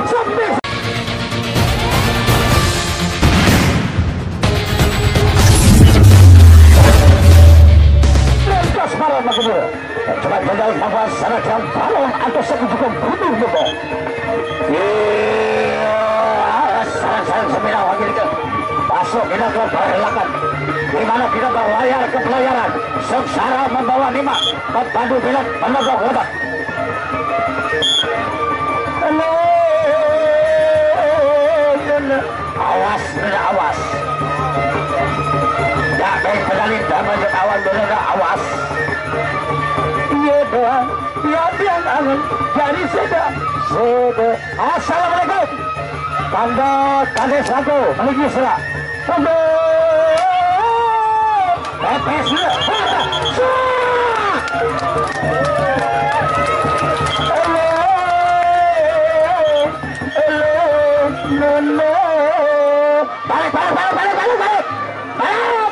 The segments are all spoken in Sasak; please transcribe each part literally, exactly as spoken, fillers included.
Sempit. Lengkas parah lagi dia. Coba tinggal bahwa sana yang balong atau segi juga bunuh juga. Iya, sarang-sarang semina lagi dia. Masuk kita ke perhelakan. Di mana kita berlayar ke pelayaran. Sengsara membawa lima. Pepadu bilat menodong lebak. Awas, awas. Dak baik pedalin dah banyak awan dulu dah, awas. Iya doang. Iya biang angen. Jadi seda. Seda. Assalamualaikum. Tanda tanda satu. Menuju serak. Tanda. Pepes. Suak. Balik, balik, balik, balik, balik, balik. Balik.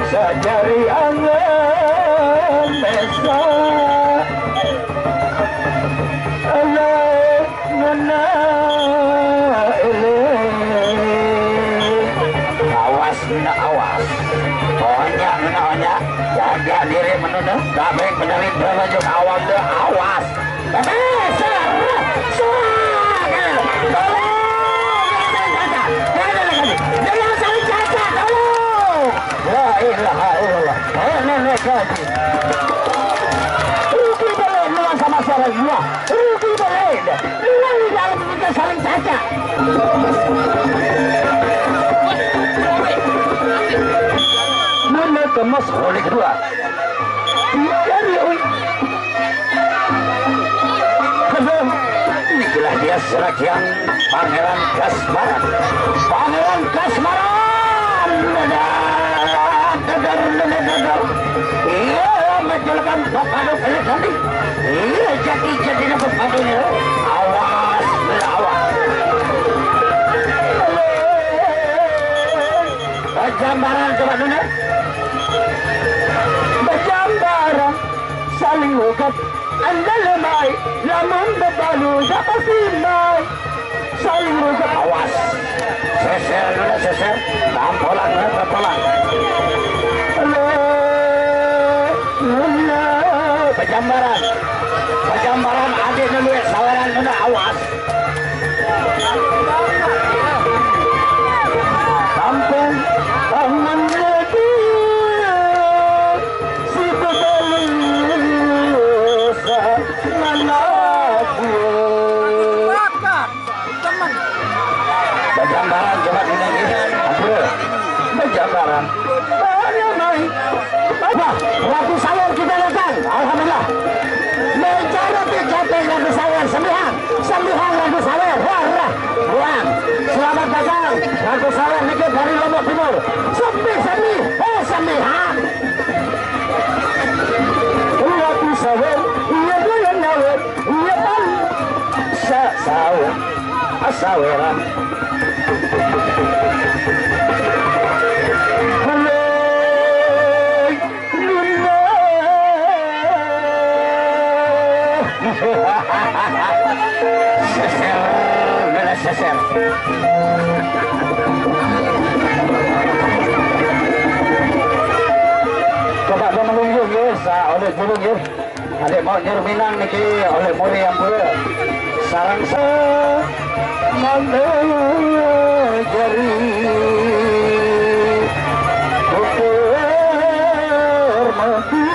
Sajari angen mesa. Alah. Ngena eling. Awas, ngena awas. Onyak, ngena onyak. Jaga diri menurut. Kabeh benerin berlanjut awal deh, awas. Eh, serah, serah, eh. Tolong, jangan saling cacat. Jangan ada lagi. Jangan saling cacat, tolong. La ilaha illallah. Eh, nenek kaji. Rugi balik, lu sama siapa gua? Rugi balik. Lu di dalam kita saling cacat. Mana kemas oleh kedua. Iya, iya, oi. Kedua. Inilah dia serajang Pangeran Kasmaran. Pangeran Kasmaran. Dadar, dadar, dadar, dadar. Iya, menjelekan Bapak Dok Elit nanti. Iya, jadi-jadinya Bapak Dok Elit. Awas, awas. Bajambaran coba dulu. Bajambaran saling ugat. Anda lemai, lamun bebalu, siapa sih mai? Saling rusak. Awas. Seser dulu, seser. Tampolan, tampolan. Halo. Halo. Pejambaran. Pejambaran, adik dulu ya, saweran dulu, awas. Kampung Taman Lagi. Si bebalu, sa-, mana dia? Bajambaran coba dulu nih. Ampun. Bajambaran. Mana mai? Wah, Ratu Sawer kita datang. Alhamdulillah. Mencari tiket Ratu Sawer. Sembihan. Sembihan Ratu Sawer. Wah, wah. Buang. Selamat datang. Ratu Sawer niki dari Lombok Timur. Sepi, sepi. Eh, sembihan. Ratu Sawer. Iya, doyan nyawer. Iya, Bang. Sa-, sawer. Asaweran. Halo, Luna. Seser, Luna seser. Coba dong menunggu, ya, sa-, oleh dulu, ya. Adik mau nyuruh Minang niki oleh muri ampura. Sarang sa-, manajari puter mati.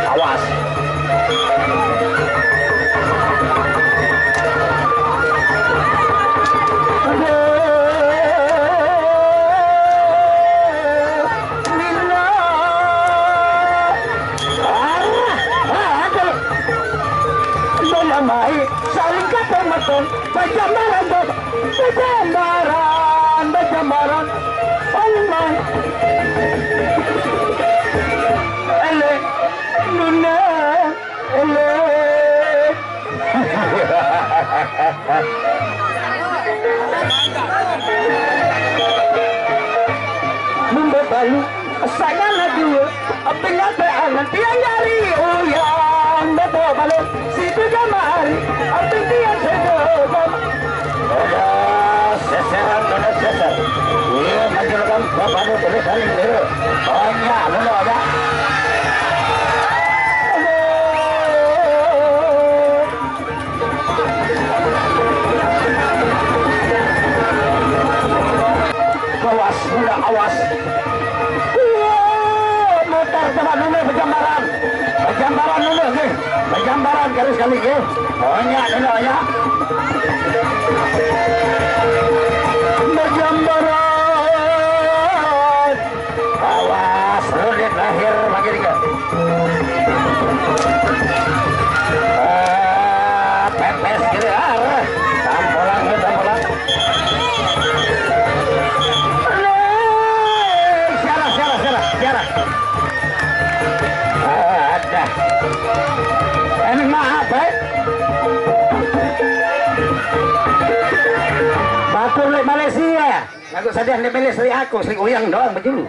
Awas. Mina. Arah, arah, arah. Bajambaran, saling kata matang. Bajambaran, bajambaran, bajambaran. Oh my. Ele, Luna, ele. Mumba balu. Sangat lagu, penyataan tiang dari uyang betul balik situ kamari, arti tiang sedekam. Ada seseran, ada seser. Iya, menjelaskan bapak itu tulisan itu. Banyak dulu ada. Awas, budak, awas. Wah, mutar tempat dulu, berjambaran. Berjambaran dulu, nggih. Berjambaran kali sekali, nggih. Banyak dulu, banyak. Berjambaran. Awas, Rudit lahir bagi tiga. Ah, pepes kiri, ah, tampolan, eh, tampolan. Aduh, siara, siara, siara, siara. Ada. Enak maaf, eh. Batur lek Malaysia. Aku sadar dia Malaysia aku, sering uyang doang begini.